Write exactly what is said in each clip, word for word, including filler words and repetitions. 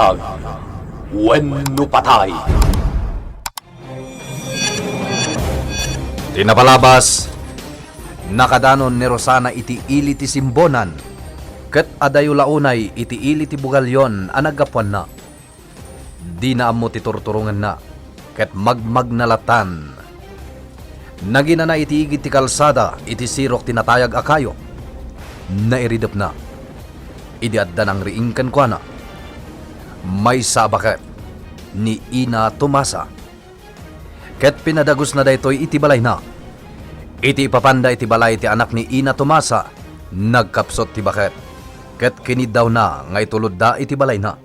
Ag wenno patay. Ti napalabas, nakadanon ni Rosana iti ili ti simbonan, ket adayo la unay iti ili ti bugalyon a naggapuanna. Dina ammo ti turturongenna, ket magmagna lattan. Naginana iti igid ti kalsada iti sirok ti natayag a kayo. Nairidepna. Idi adda nangriing kenkuana, maysa a baket ni Ina Tomasa. Ket pinadagusna daytoy iti balayna. Iti ipapanda iti balay ti anak ni Ina Tomasa, nagkapsut ti baket, ket kiniddawna nga itulodda iti balayna.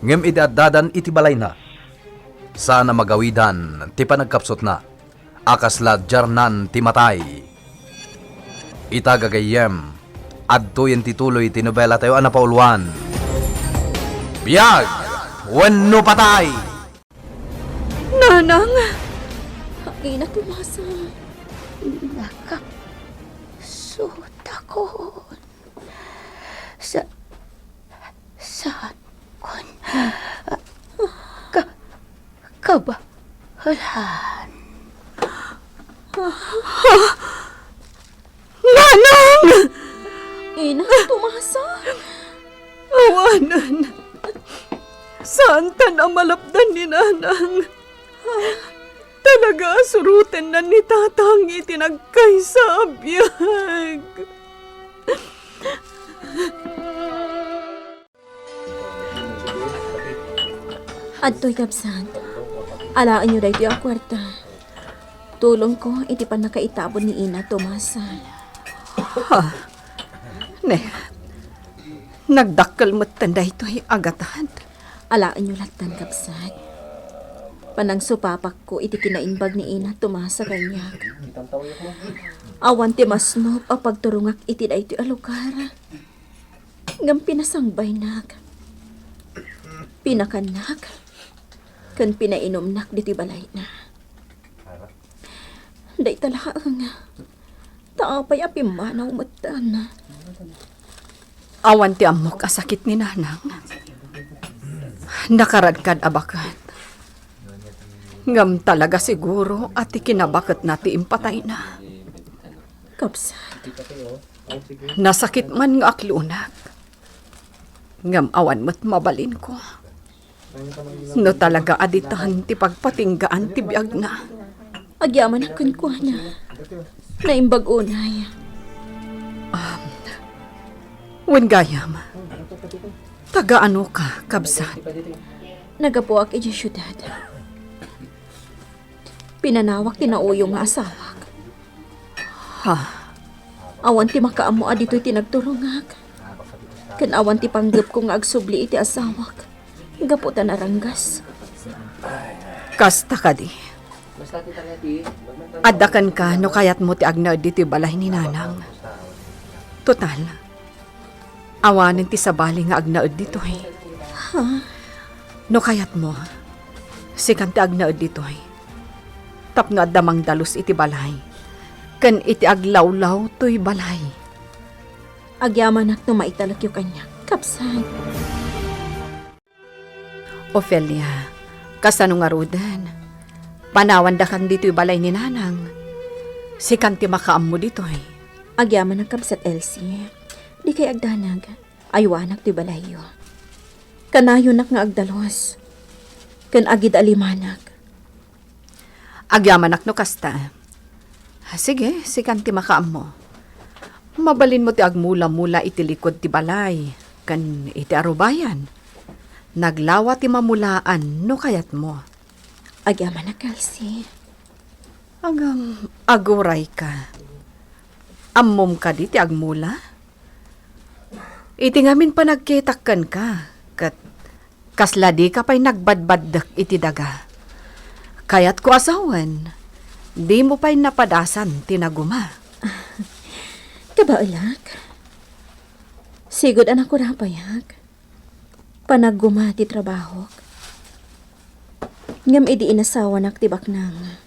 Ngem idi addadan iti balayna, saan a magawidan ti panagkapsutna a kasla diarnan ti matay. Ita, gagayyem, adtoyen ti tuloy ti nobelatayo a napauluan, Biag wenno Patay! Nanang! Ina Tomasa. Nakapsutakon. Sa, saankon ka, kabaelan. Nanang! Ina Tomasa? Awanen. Saantan a malapdan ni Nanang. Talaga a surotennan ni Tatang iti nagkaysa a biag. Adtoy, kabsat. Alaenyo daytoy a kuarta. Tulongko iti pannakaitabon ni Ina Tomasa. Ha? Ne, nagdakkel metten daytoy a gatad. Alaenyo lattan, kabsat. Panangsupapakko iti kinaimbag ni Ina Tomasa kaniak. Awan ti masnop a pagturongak iti daytoy a lugar. Ngem pinasangbaynak, pinakannak, ken pinainumnak ditoy balayna. Dayta laeng, ta apay a pimmanaw metten. Awan ti ammok a sakit ni Nanang. Nakaradkad a baket. Ngem talaga siguro a ti kinabaketna ti impatayna. Kabsat. Nasakit man nga aklunak. Ngem awan met mabalinko. No talaga a ditan ti pagpatinggaan ti biagna. Agyamanak kenkuana. Naimbag unay. Um, wen gayam, taga anoka, kabsat? Naggapuak idiay siudad. Pinanawak ti nauyo nga asawak. Ha? Awan ti makaammo a ditoy ti nagturongak. Ken awan ti panggepko nga agsubli iti asawak gapu ta naranggas. Kasta kadi? Adda kenka no kayatmo ti agnaed ditoy balay ni Nanang. Total, awanen ti sabali nga agnaed ditoy. Ha? No kayatmo, sikan ti agnaed ditoy. Tapno adda mangdalus iti balay, ken iti aglawlaw toy balay. Agyamanak no maitalekyo kaniak, kabsat. Ofelia, kasano ngaruden? Panawandakan ditoy balay ni Nanang. Sikan ti makaammo ditoy. Agyamanak, kabsat Elsie. Dikay agdanag. Aywanak ti balayyo. Kanayonak nga agdalus. Ken agidalimanak. Agyamanak no kasta. Sige, sikan ti makaammo. Mabalinmo ti agmula-mula iti likud ti balay ken iti arubayan. Naglawa ti mamulaan no kayatmo. Agyamanak, Elsie. Agam, agurayka. Ammom kadi ti agmula? Iti ngamin panagkitak kenka, ket kasla dika pay nagbadbaddek iti daga. Kayatko a sawen, dimo pay napadasan ti naguma. Kabaelak, sigud a nakurapayak. Panaguma ti trabahok. Ngem idi inasawanak ti baknang,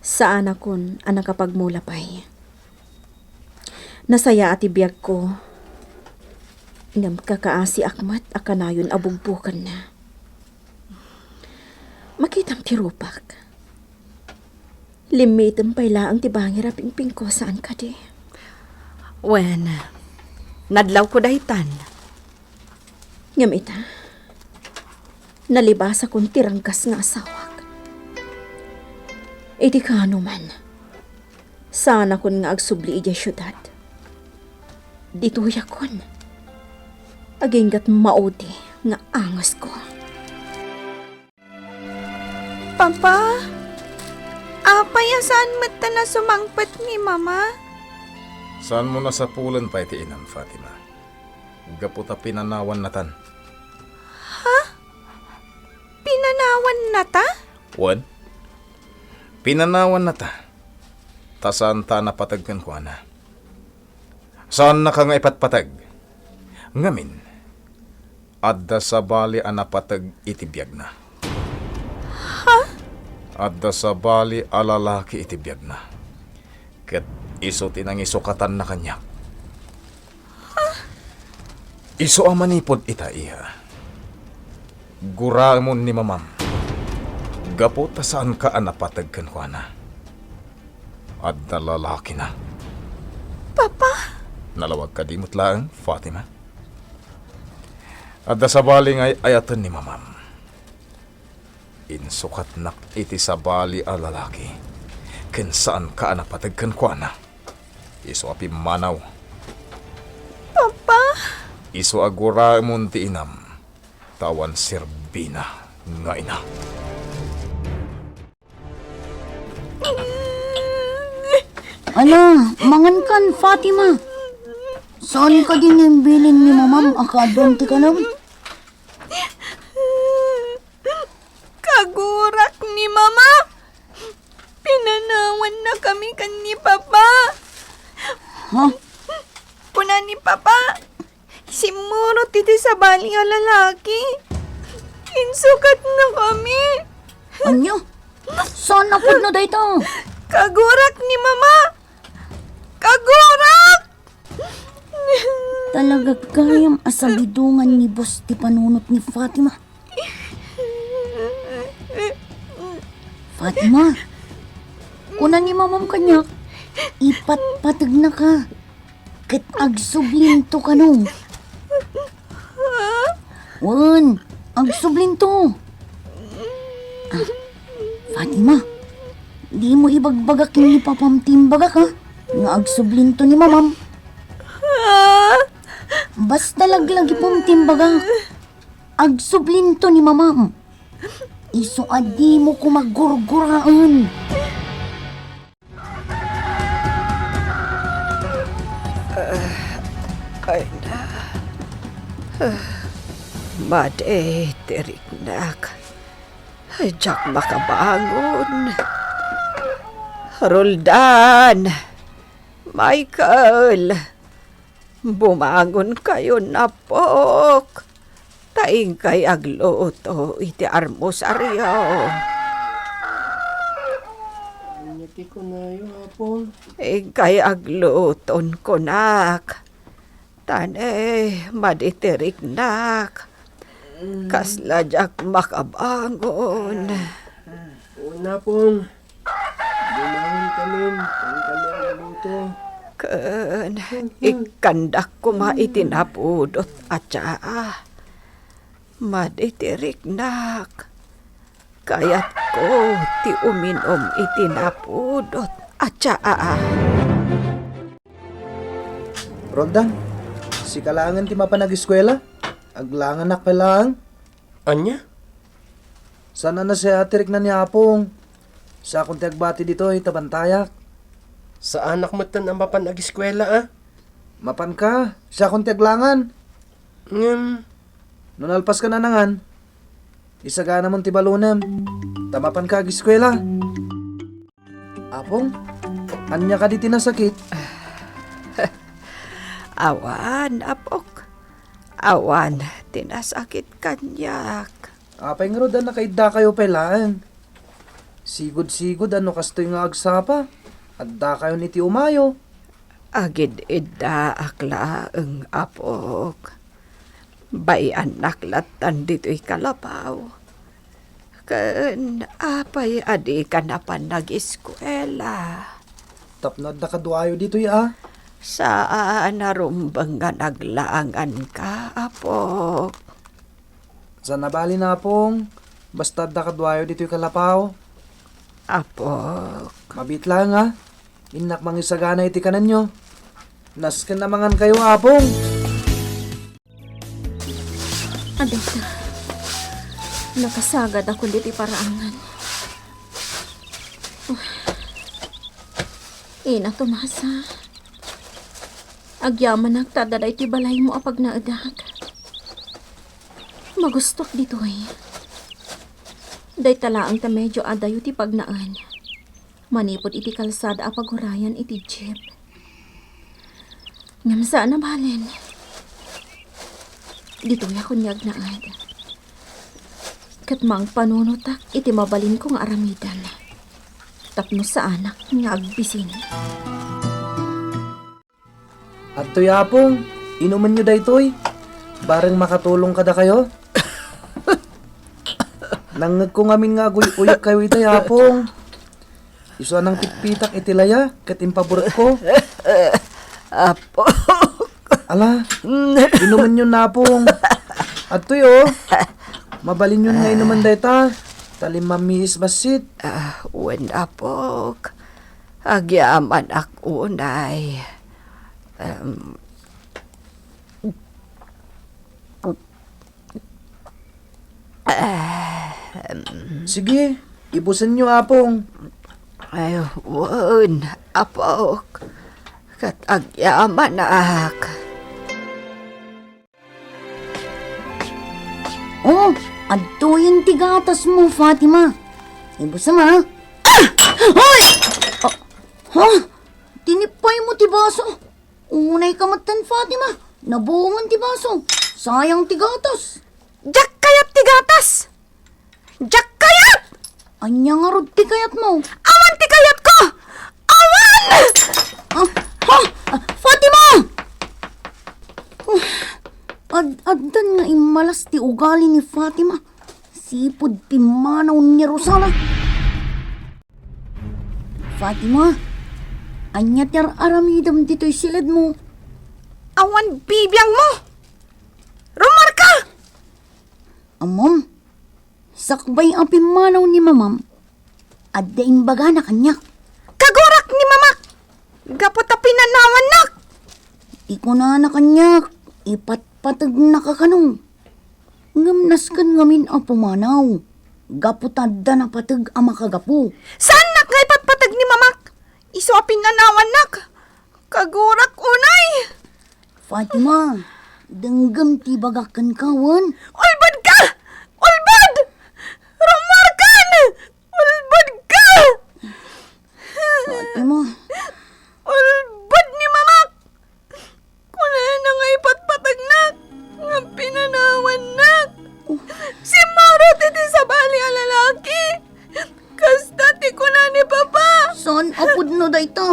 saanakon a nakapagmula pay. Nasayaat ti biagko. Ngem kakaasiak met a kanayon a bugbokenna. Makitam ti rupak. Limmitem pay laeng ti bangir a pingpingko, saan kadi? Wen, nadlawko daytan. Ngem ita, nalibasakon ti ranggas nga asawak. Iti kaanoman, saanakon nga agsubli idiay siudad. Dituyakon. Aginggat maudi nga angesko. Papa, apay a saan met ta nasumangpet ni Mama? Saanmo a sapulen pay ti inam, Fatima. Gapu ta pinanawannatan. Ha? Pinanawannata? Wen, pinanawannata. Ta saanta a napateg kenkuana. Saannaka nga ipatpateg. Ngamin, adda sabali a napateg iti biagna. Ha? Adda sabali a lalaki iti biagna. Ket isu ti nangisukatanna kaniak. Isu a manipud ita, iha. Guraemon ni Mamam. Gapu ta saanka a napateg kenkuana. Adda lalakina. Papa! Nalawag kadi met laeng, Fatima? Adda sabali nga ay-ayaten ni Mamam. Insukatnak iti sabali a lalaki, ken saanka a napateg kenkuana. Isu a pimmanaw. Papa! Isu a guraemon ti inam, ta awan serbina nga ina. Ala, mangankan, Fatima. Saan kadi nga imbilin ni Mamam a kaaduan ti kanam? Kagurak ni Mama! Pinanawannakami ken ni Papa! Ha? Kuna ni Papa, simmurot iti sabali a lalaki. Insukatnakami. Ania? Saan a pudno dayta? Kagurak ni Mama! Kagurak! Talaga gayam a sagidongan ni Boss ti panunot ni Fatima. Fatima, kuna ni Mamam kaniak, ipatpategnaka ket agsublinto kano. Wen, agsublinto. Ah, Fatima, dimo ibagbaga ken ni Papam ti imbagak, ha? Nga agsublinto ni Mamam. Basta laglagipem ti imbagak. Agsublinto ni Mamam. Isu a dimo koma gurguraen. Ah, ay na. Ah, madi ti riknak. Diak makabangon. Roldan, Michael, bumangonkayon, apok. Ta inkay agluto iti armosaryo. Ania ti kunayo, Apong? Inkay agluton, kunak. Ta ne, madi ti riknak. Kasla diak makabangon. Wen, Apong. Bumangon kamin, ken kami agluto. Ken ikkandak koma iti napudot a tsaa. Madi ti riknak. Kayatko ti uminum iti napudot a tsaa. Roldan, sika laengen ti mapan agiskuela? Aglanganak pay laeng? Ania? Saan a nasayaat ti rikna ni Apong. Siakon ti agbati ditoy, ta bantayak. Saanak metten a mapan agiskuela, a? Mapanka, siakon ti aglangan. Ngem? No nalpaska nanangan, isaganamon ti balonem, ta mapanka agiskuela. Apong, ania kadi ti nasakit? Awan, apok. Awan ti nasakit kaniak. Apay ngarud a nakaiddakayo pay laeng? Sigud-sigud a no kastoy nga agsapa, addakayon iti umayo. Agid-iddaak laeng, apok. Bay-annak lattan ditoy kalapaw. Ken apay a dika napan nagiskuela? Tapno adda kaduayo ditoy a. Saan a rumbeng nga naglaanganka, apok. Saan a bali, Apong. Basta adda kaduayo ditoy kalapaw. Apok. Mabiit laeng a. Innak mangisagana iti kanenyo. Nasken a mangankayo, Apong. Adda. Nakasagadakon ditoy paraangan. Ina Tomasa, agyamanak ta adda daytoy balaymo a pagnaedak. Magustok ditoy. Dayta laeng ta medyo adayo ti pagnaen manipud iti kalsada a pagurayan iti jeep. Ngem saan a balen. Ditoyak unay agnaed. Ket mangpanunotak iti mabalinko nga aramiden tapno saanak nga agbisin. Adtoy, Apong, inumenyo daytoy. Bareng makatulong kadakayo. Nangngegko ngamin nga aguy-uyekkayo itay, Apong. Isu a nangpitpitak iti laya ket impaburekko. Apo. Ala, inumenyo, Apong. Adtoy, o. Mabalinyon nga inumen dayta. Ta limmamiis bassit. Ah, wen, apok. Agyamanak unay. Em, Ahem. Sige, ibusenyo, Apong. Ay, wen, apok. Ket agyamanak. Oh, adtoyen ti gatasmo, Fatima. Ibusem, ha? Ah! Hoy! Ah, ha? Tinipaymo ti baso. Unayka metten, Fatima. Nabuongen ti baso. Sayang ti gatas. Diak kayat ti gatas! Diak kayat! Ania ngarud ti kayatmo? Awan ti kayatko! Awan! Ah, ha? Ah, Fatima! Uh, ad-, addan nga immalas ti ugali ni Fatima. Sipud pimmanaw ni Rosana. Fatima, ania ti ar-aramidem ditoy siledmo? Awan bibiangmo! Rummuarka! Ammom, sakbay a pimmanaw ni mamam, adda imbagana kaniak. Kagurak ni mamak! Gapu ta pinanawannak! Ikunana kaniak, ipatpategnaka kano. Ngem nasken ngamin a pumanaw, gapu ta adda napateg a makagapu. Saannak nga ipatpateg ni mamak? Isu a pinanawannak. Kagurak unay! Fatima, denggem ti ibagak kenka wen? Ulbodka! Ulbod! Rummuarkan! Ulbodka! Fatima. Ulbod ni mamak! Kunana nga ipatpategnak nga pinanawannak. Simmurot iti sabali a lalaki. Kasta ti kuna ni Papa. Saan a pudno dayta?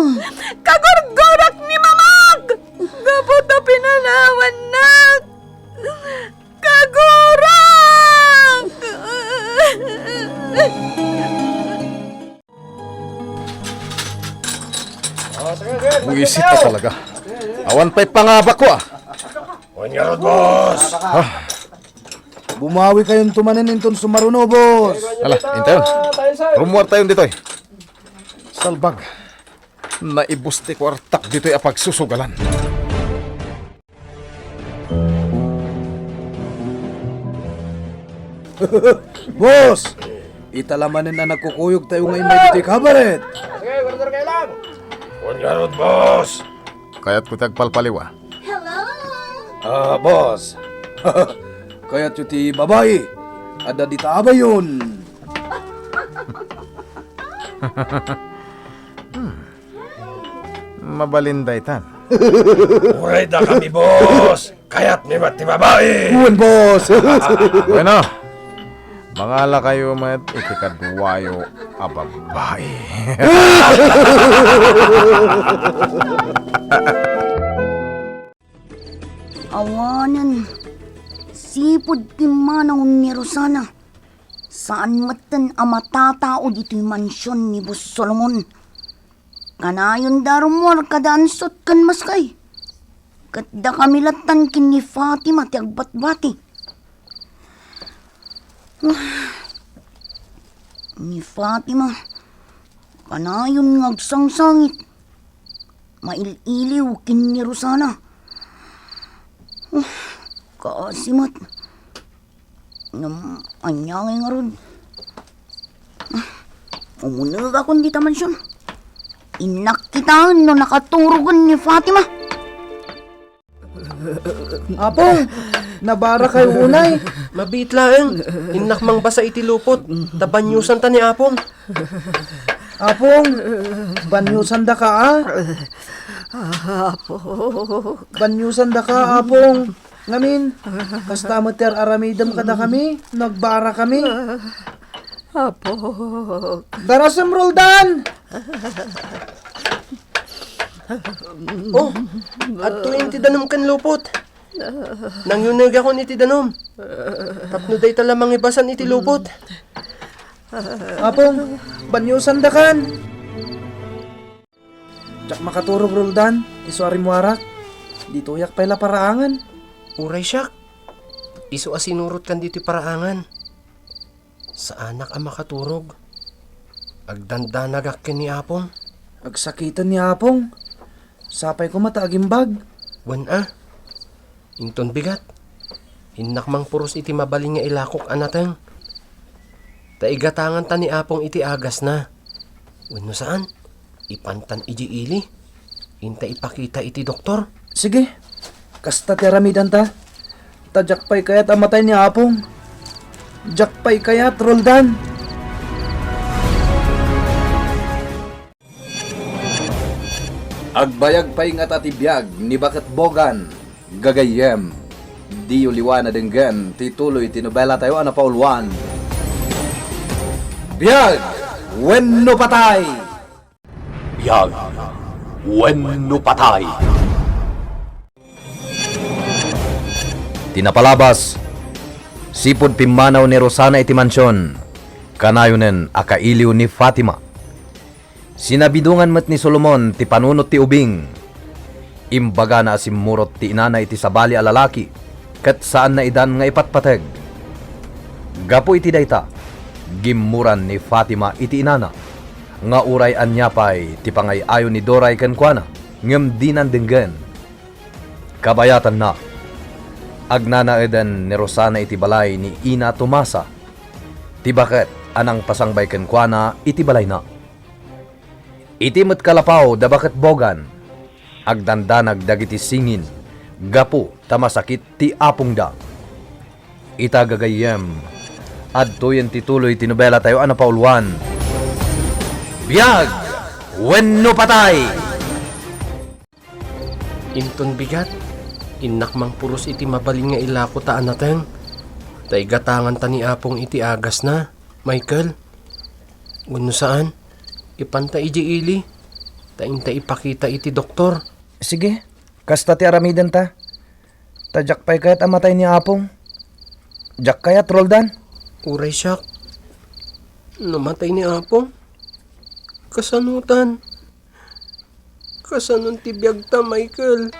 Kagurgurak ni mamak! Gapu ta pinanawannak! Kagurak! Buisit ka talaga. Awan pay pangabakko, ah. Ania ngarud, boss? Ah. Bumawikayonto manen inton sumaruno, boss. Ala, intayon. Rummuartayon ditoy. Salbag. Naibus ti kuartak ditoy a pagsusugalan. Boss! Ita la manen a nagkukuyogtayo nga immay ditoy kabaret. Sige, order kayo lang. Ania ngarud, boss? Kayatko ti agpalpaliw, ah. Hello? Ah, boss. Kayatyo ti babai? Adda dita abayon. Hmm. Mabalin daytan. Uray dakami, boss. Kayatmi met ti babai. Wen, boss. Bueno, mangalakayo met iti kaduayo a babai. Awanen. Sipud pimmanaw ni Rosana, saan metten a matatao ditoy mansion ni Boss Solomon. Kanayon da rummuar kada ansot ken maskay. Ket dakami lattan ken ni Fatima ti agbatbati. Ni Fatima, kanayon nga agsangsangit. Mail-iliw ken ni Rosana. Kaasi met. Ngem ania ngay ngarud? Umunegakon dita mansion. Innak kitaen no nakaturogen ni Fatima. Apong, nabarakayo unay. Mabiit laeng. Innak mangbasa iti lupot. Ta baniusanta ni Apong. Apong, baniusandaka, a? Apong. Baniusandaka, Apong. Ngamin, kasta met ti ar-aramidem kadakami, nagbarakami. Apong. Darasem, Roldan! Oh, adtoyen ti danum ken lupot. Nangyunegakon iti danum. Tapno dayta la mangibasan iti lupot. Apong, baniusandakan. Diak makaturog, Roldan, isu a rimmuarak. Ditoyak pay la paraangan. Uray siak, isu a sinurotkan ditoy paraangan. Saanak a makaturog. Agdandanagak ken ni Apong. Agsakiten ni Apong. Sapay koma ta agimbag. Wen a. Inton bigat, innak mangpuros iti mabalin nga ilakok a nateng. Ta igatanganta ni Apong iti agasna. Wenno saan, ipantan idiay ili. Inta ipakita iti doktor. Sige, kasta ti aramidanta. Ta diak pay kayat a matay ni Apong. Diak pay kayat, Roldan. Agbayag pay ngata ti biag ni Baket Bogan, gagayyem. Diyo liwa na denggen ti tuloy ti nobelatayo a napauluan, Biag wenno Patay! Biag wenno Patay! Ti napalabas, sipud pimmanaw ni Rosana iti mansion, kanayonen a kailiw ni Fatima. Sinabidongan met ni Solomon ti panunot ti ubing. Imbagana a simmurot ti inana iti sabali a lalaki, ket saanna idan nga ipatpateg. Gapu iti dayta, gimmuran ni Fatima iti inana, nga uray ania pay ti pangay-ayo ni Doray kenkuana, ngem dinan denggen. Kabayatanna, agnanaeden ni Rosana iti balay ni Ina Tomasa, ti baket a nangpasangbay kenkuana iti balayna. Iti met kalapaw da baket Bogan, agdandanag dagiti singin gapu ta masakit ti apongda. Ita gagayyem, adtoyen ti tuloy ti nobelatayo a napauluan, Biag wenno Patay! Inton bigat, innak mangpuros iti mabalin nga ilako ta anateng, ta igatanganta ni Apong iti agasna, Michael. Wenno saan, ipanta idiay ili, ta inta ipakita iti doktor. Sige, kasta ti aramidenta. Ta diak pay kayat a matay ni Apong. Diak kayat, Roldan. Uray siak, no matay ni Apong, kasanotan? Kasanon ti biagta, Michael?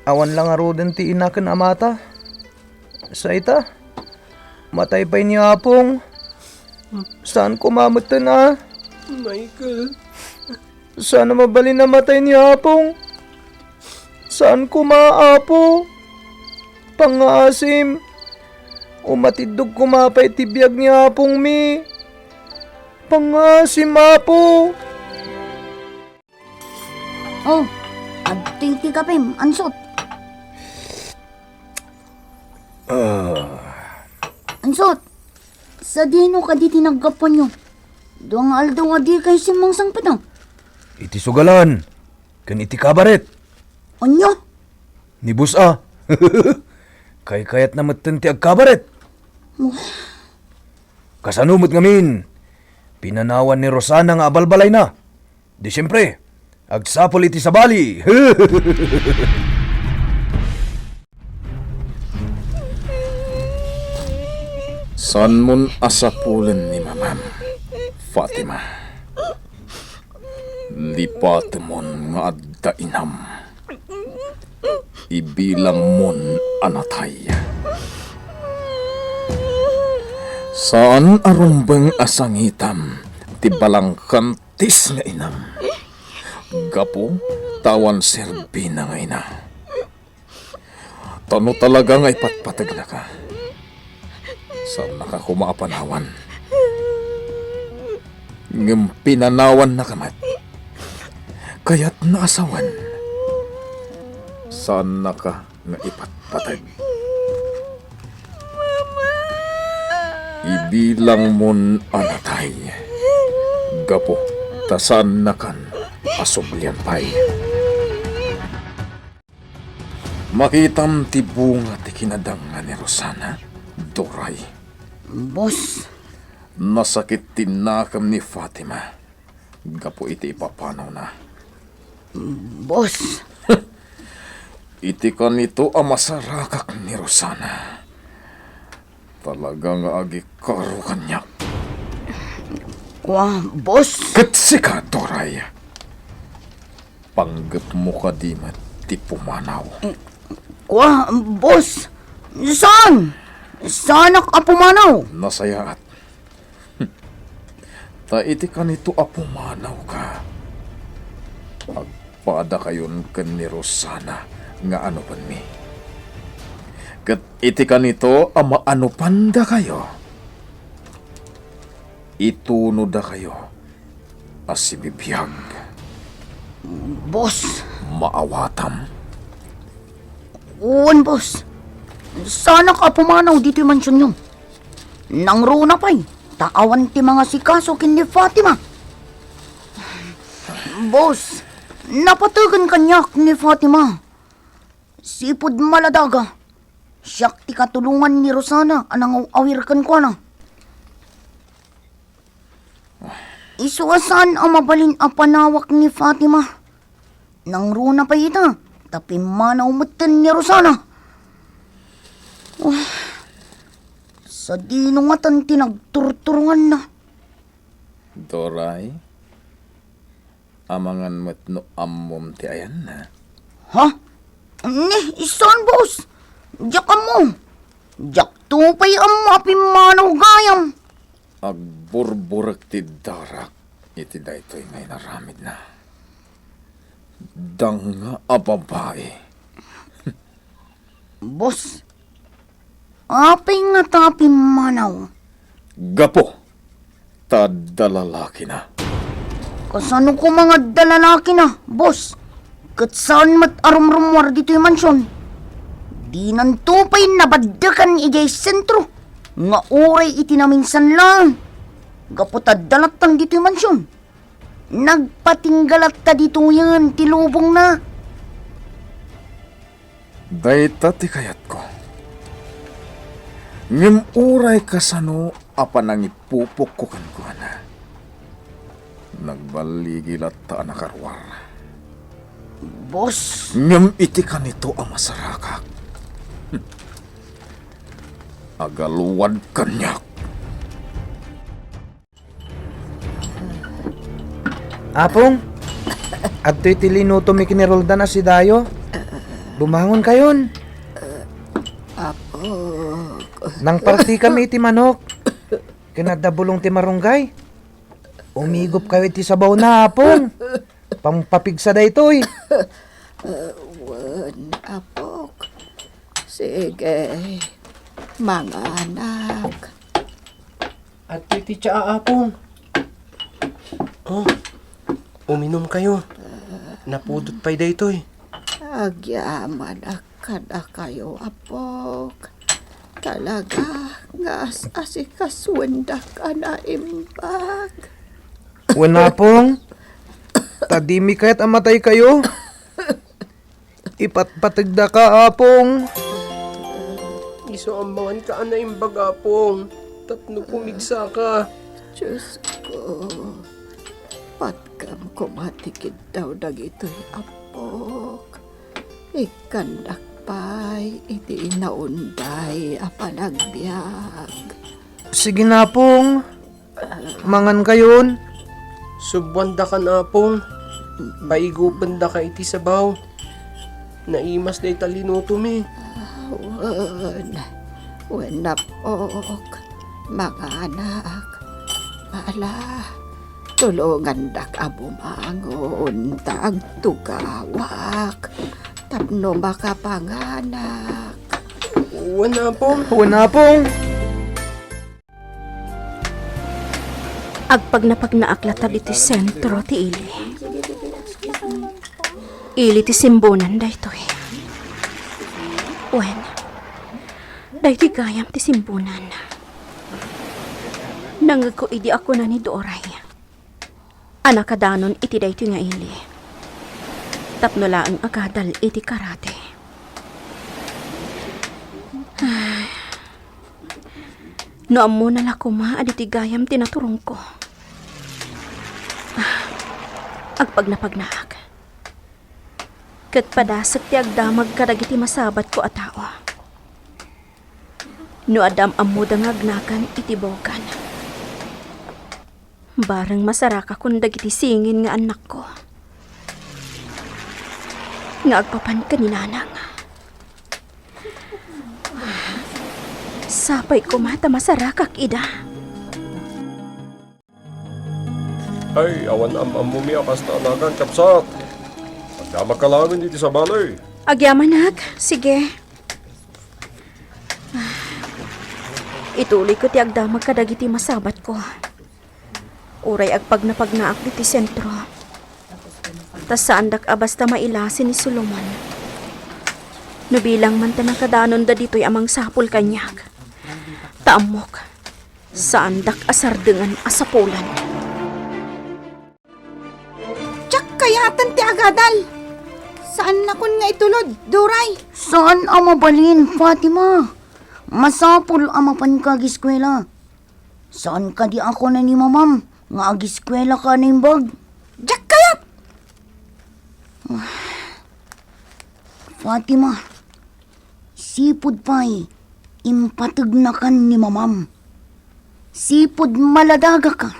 Awan la ngaruden ti ina ken amata. Sa ita, matay pay ni Apong. Saan koma metten a? Michael. Saan a mabalin a matay ni Apong. Saan koma, Apo. Pangngaasim. Umatiddog koma pay ti biag ni Apongmi. Pangngaasim, Apo. Oh, adtoy ti kapem, ansot. Ah. Ansot, sadino kadi ti naggapuanyo? Dua nga aldaw a dikay simmangsangpet, a? Iti sugalan, ken iti kabaret. Ania? Ni Boss a. Kaykayatna metten ti agkabaret. Wah. Kasano met ngamin? Pinanawan ni Rosana nga abalbalayna. Di siempre, agsapul iti sabali. Saanmon a sapulen ni mamam, Fatima. Lipatemon nga adda inam. Ibilangmon a natay. Saan a rumbeng a sangitam ti balangkantis nga inam. Gapu ta awan serbina nga ina. Ta no talaga nga ipatpategnaka, saannaka koma a panawan. Ngem pinanawannaka met. Kayatna a sawen. Saannaka nga ipatpateg. Ibilangmon a natay. Gapu ta saannakan a sublian pay. Makitam ti bunga ti kinadangna ni Rosana, Doray. Boss. Nasakit ti nakam ni Fatima gapu iti ipapanawna. Boss. Iti kanito a masarakak ni Rosana. Talaga nga agikaro kaniak. Kua, boss? Ket sika, Doray. Panggepmo kadi met ti pumanaw? Kua, boss? Saan? Saanak a pumanaw? Nasayaat. Ta iti kanito a pumanawka, agpadakayon ken ni Rosana nga anupenmi. Ket iti kanito a maanupandakayo, itunodakayo a sibibiag. Boss. Maawatam? Wen, boss. Saanak a pumanaw ditoy mansionyo. Nangruna pay, ta awan ti mangasikaso ken ni Fatima. Boss, napategen kaniak ni Fatima. Sipud maladaga, siak ti katulongan ni Rosana a nangaw-awir kenkuana. Isu a saan a mabalin a panawak ni Fatima. Nangruna pay ita, ta pimmanaw metten ni Rosana. Ah, sadino ngatan ti nagturturonganna? Doray, amangan met no ammom ti ayanna. Ha? Ni, saan, boss? Diak ammo. Diakto pay ammo a pimmanaw gayam. Agburburek ti darak iti daytoy nga inaramidna. Danga a babai. Boss, apay ngata a pimmanaw? Gapu ta adda lalakina. Kasano koma nga adda lalakina, boss? Ket saan met a rumrummuar ditoy mansion. Dinanto pay nabaddekan idiay sentro nga uray iti naminsan laeng. Gapu ta adda latta ditoy mansion. Nagpatingga latta ditoyen ti lubongna. Dayta ti kayatko. Ngem uray kasano a panangipupokko kenkuana, nagballigi latta a nakaruar. Boss. Ngem iti kanito a masarakak, agaluad kaniak. Apong, adtoy ti linutom ken ni Roldan a sidayo. Bumangonkayon. Apok. Nangpartikami iti manok. Ken adda bulong ti marunggay. Umigupkayo iti sabawna, Apong. Pampapigsa daytoy. Wen, Apok. Sige, manganak. Adtoy ti tsaa, Apong. Oh, uminumkayo. Napudot pay daytoy. Agyamanak kadakayo, Apok. Talaga nga as-asikasuendak a naimbag. Wen, Apong, ta dimi kayat a mataykayo. Ipatpategdaka, Apong. Isu a manganka a naimbag, Apong, tapno pumigsaka. Diosko, patgam koma ti kiddaw dagitoy, Apok. Ikkandak pay iti inaunday a panagbiag. Sige, Apong. Mangankayon. Subbuandakan, Apong. Paigupendaka iti sabaw. Naimas dayta linutomi. Wen, wen, Apok, manganak. Ala, tulongandak a bumangon ta agtugawak tapno makapanganak. Wen, Apong. Wen, Apong. Agpagnapagnaak latta ditoy sentro ti ili. Ili ti simbunan daytoy. Wen, daytoy gayam ti simbunan. Nangngegko idi a kuna ni Doray a nakadanon iti daytoy nga ili tapno laeng agadal iti karate. Ay. No ammona la koma a ditoy gayam ti naturongko. Ah, agpagnapagnaak. Ket padasek ti agdamag kadagiti masabatko a tao. No adda am-ammoda nga agnagan iti bogan, bareng masarakakon dagiti singin nga annakko nga agpapan ken ni nanang. Sapay koma ta masarakak ida. Ay, awan am-ammomi a kasta a nagan, kabsat. Agdamagka laengen iti sabali. Agyamanak, sige. Ituloyko ti agdamag kadagiti masabatko. Uray agpagnapagnaak ditoy sentro, ta saandak a basta mailasi ni Solomon. No bilang man ta nakadanonda ditoy a mangsapul kaniak, ta ammok, saandak a sardengan a sapulan. Diak kayaten ti agadal. Saannakon nga itulod, Doray. Saan a mabalin, Fatima. Masapul a mapanka agiskuela. Saan kadi a kuna ni mamam nga agiskuelaka a naimbag? Diak kayat! Fatima, sipud pay impategnakan ni mamam. Sipud maladagaka,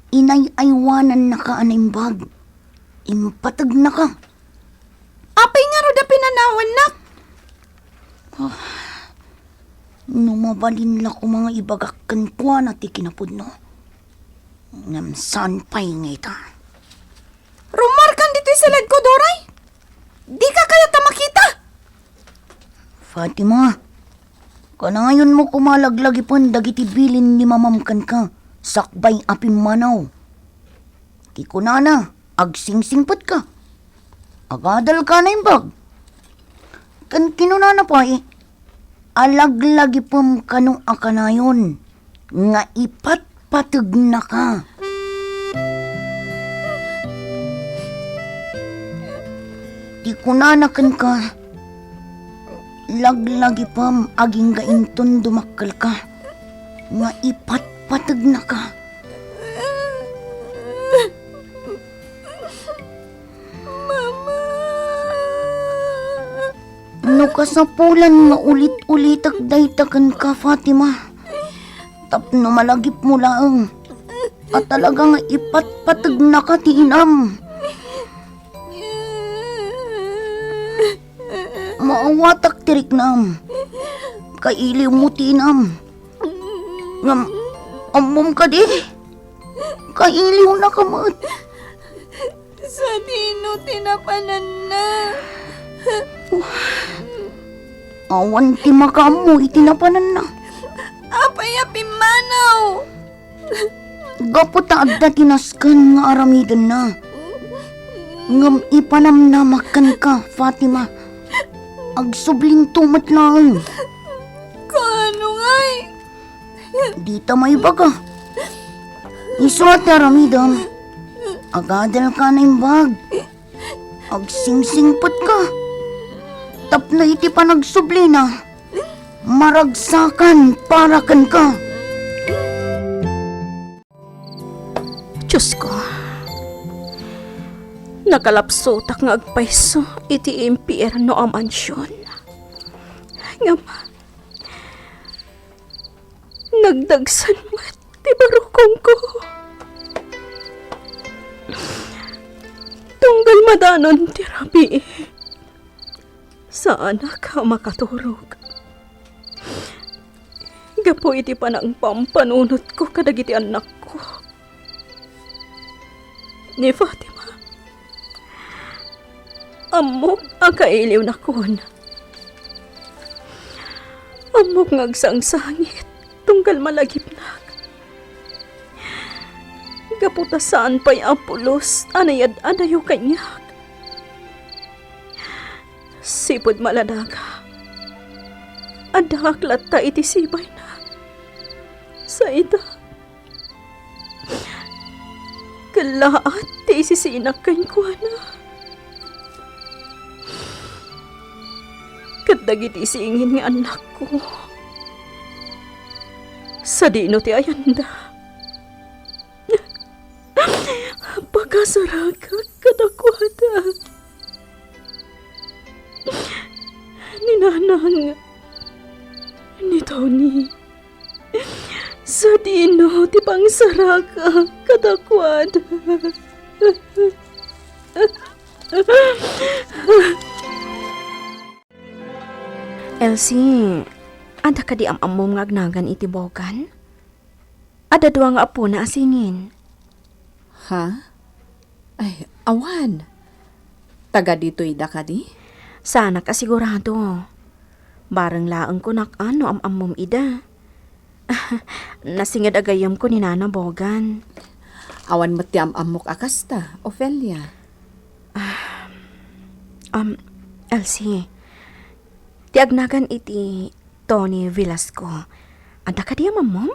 inay-aywanannaka a naimbag. Impategnaka. Apay ngarud a pinanawannak? Ah, no mabalin la koma nga ibagak kenkuana ti kinapudno. Ngem saan pay nga ita. Rummuarkan ditoy siledko, Doray. Dika kayat a makita. Fatima, kanayonmo koma laglagipen dagiti bilin ni mamam kenka sakbay a pimmanaw. Ti kunana, agsingsingpetka. Agadalka a naimbag. Ken kinunana pay, alaglagipem kano a kanayon nga ipatpategnaka. Ti kunana kenka, laglagipem agingga inton dumakkelka nga ipatpategnaka. Mama! No kasapulan nga ulit-ulitek dayta kenka, Fatima, tapno malagipmo laeng a talaga nga ipatpategnaka ti inam. Maawatak ti riknam. Kailiwmo ti inam. Ngem, ammom kadi? Kailiwnaka met. Sadino ti napananna? Awan ti makaammo iti napananna. Apay a pimmanaw? Gapu ta adda ti nasken nga aramidenna. Ngem ipanamnamak kenka, Fatima. Agsublinto met laeng. Kaano ngay? Dita maibaga. Isu a ti aramidem, agadalka a naimbag. Agsingsingpetka. Tapno iti panagsublina, maragsakan para kenka. Diosko, nakalapsotak nga agpayso iti impierno a mansion. Ngem, Nagdagsen met ti barukongko. Tunggal madanon ti rabii, saanak a makaturog. Gapu iti panangpampanunotko kadagiti annakko, ni Fatima, ammok a kailiwnakon. Ammok nga agsangsangit tunggal malagipnak. Gapu ta saan pay a pulos a nayad-adayo kaniak. Sipud maladaga, addaak latta iti sibayna. Sa ita, kellaat ti isisinak kenkuana. Ket dagiti singin nga annakko, sadino ti ayanda? Pakasarakak kadakuada. Ni Nanang, ni Tony, sadino ti pangsaraka kadakuada? Elsie, adda kadi am-ammom nga agnagan iti bogan? Adda dua nga apona a singin. Ha? Ay, awan. Taga ditoy da kadi? Saanak a sigurado. Bareng laeng kunak a no am-ammom ida. Nasinged a gayyemko ni Nana Bogan. Awan met ti am-ammok a kasta, Ofelia. Ah, um, Elsie, ti agnagan iti Tony Velasco, adda kadi am-ammom?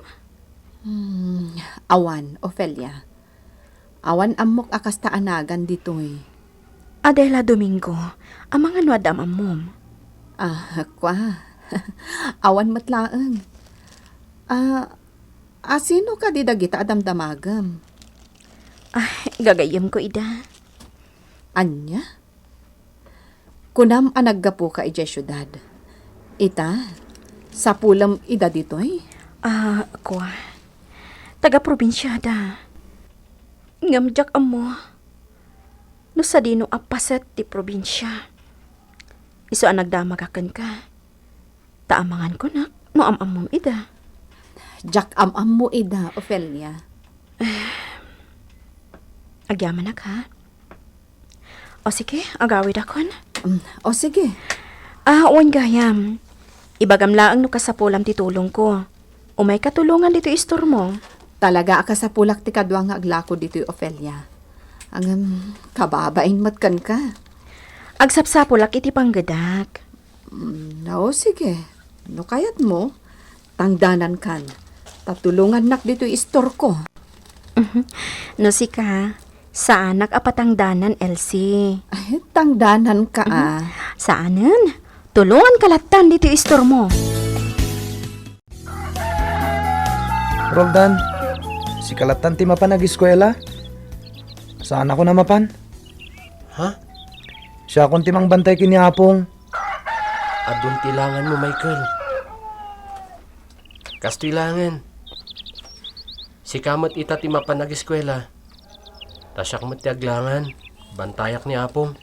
Hmm, awan, Ofelia. Awan ammok a kasta a nagan ditoy. Adela Domingo, amangan no adda am-ammom? Ah, kua. Awan met laeng. Ah, a sino kadi dagita a damdamagem? Ah, gagayyemko ida. Ania? Kunam a naggapuka idiay siudad. Ita, sapulem ida ditoy? Ah, kua. Taga-probinsiada. Ngem diak ammo no sadino a paset ti probinsia. Isu a nagdamagak kenka. Ta amangan kunak no am-ammom ida. Diak am-ammo ida, Ofelia. Agyamanak, ha? O sige, agawidakon. Mm, o sige. Ah, wen gayam. Ibagam laeng no kasapulam ti tulongko. Umayka tulongan ditoy istormo. Talaga a kasapulak ti kadua nga aglako ditoy, Ofelia. Ngem, kababain met kenka. Agsapsapulak iti panggedak. Mm, o, sige. No kayatmo, tangdanankan. Ta tulongannak ditoy istorko. Mhm. No sika, saanak a patangdanan, Elsie. Ay, tangdananka, Mhm. ah. Saanen? Tulonganka lattan ditoy istormo. Roldan, sika lattan ti mapan agiskuela? Saanakon a mapan? Ha? Siakon ti mangbantay ken ni Apong. Adun ti langanmo, Michael. Kastoy langen. Sika met ita ti mapan agiskuela. Ta siak met ti aglangan. Bantayak ni Apong.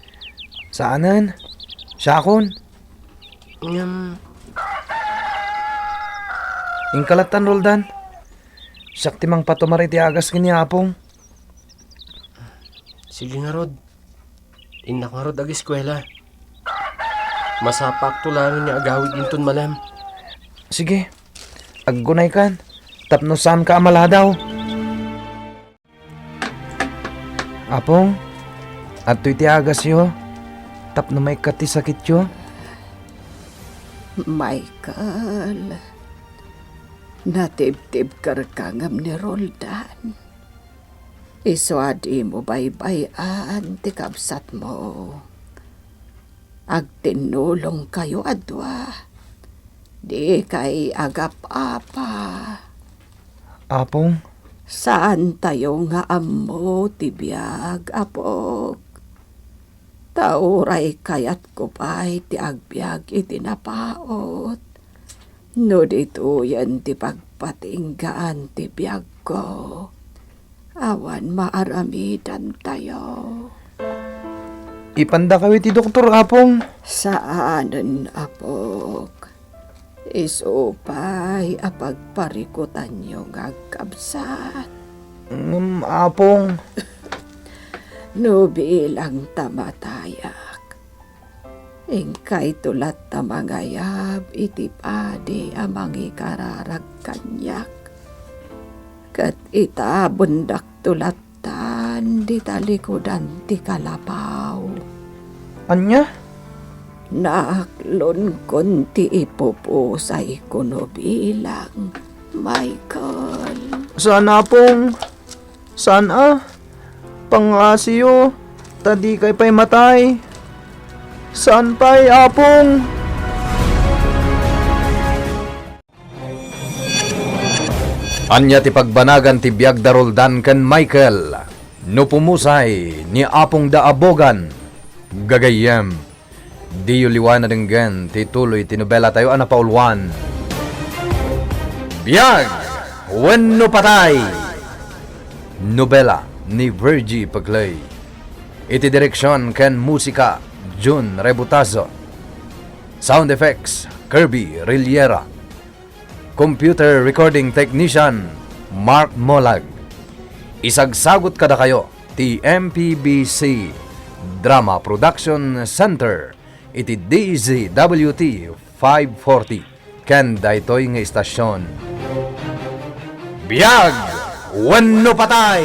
Saanen. Siakon. Ngem, Inka lattan, Roldan. Siak ti mangpatumar iti agas ken ni Apong. Sige ngarud. Innak ngarud agiskuela. Masapakto laeng nga agawid inton malem. Sige. Aggunaykan. Tapno saanka a maladaw. Apong, adtoy ti agasyo, tapno maikkat ti sakityo. Michael, natibtibkerka ngem ni Roldan. Isu a dimo baybay-an ti kabsatmo. Agtinnulongkayo a dua. Dikay agap-apa. Apong? Saantayo nga ammo ti biag, apok. Ta uray kayatko pay ti agbiag iti napaut. No ditoyen ti pagpatinggaan ti biagko, awan maaramidantayo. Ipandakayo iti doktor, Apong. Saanen, apok. Isu pay a pagparikutanyo nga agkabsat. Ngem, Apong. No bilang ta matayak, inkayto latta mangayab iti padi a mangikararag kaniak, ket itabendakto lattan di talikudan ti kalapaw. Ania? Naaklonkon ti ipupusayko no bilang, Michael. Saan, Apong. Saan a? Pangngasiyo, ta dikay pay matay. Saan pay, Apong? Ania ti pagbanagan ti biag da Roldan ken Michael no pumusay ni apongda a Bogan? Gagayyem, diyo liwaen a denggen ti tuloy ti nobelatayo a napauluan, Biag wenno Patay! Nobela ni Virgie Peclay. Iti direksion ken musika, Jun Rebutazo. Sound effects, Kirby Riliera. Computer recording technician, Mark Molag. Isagsagut kadakayo ti M P B C Drama Production Center iti D Z W T five forty ken daytoy nga istasyon. Biag wenno patay!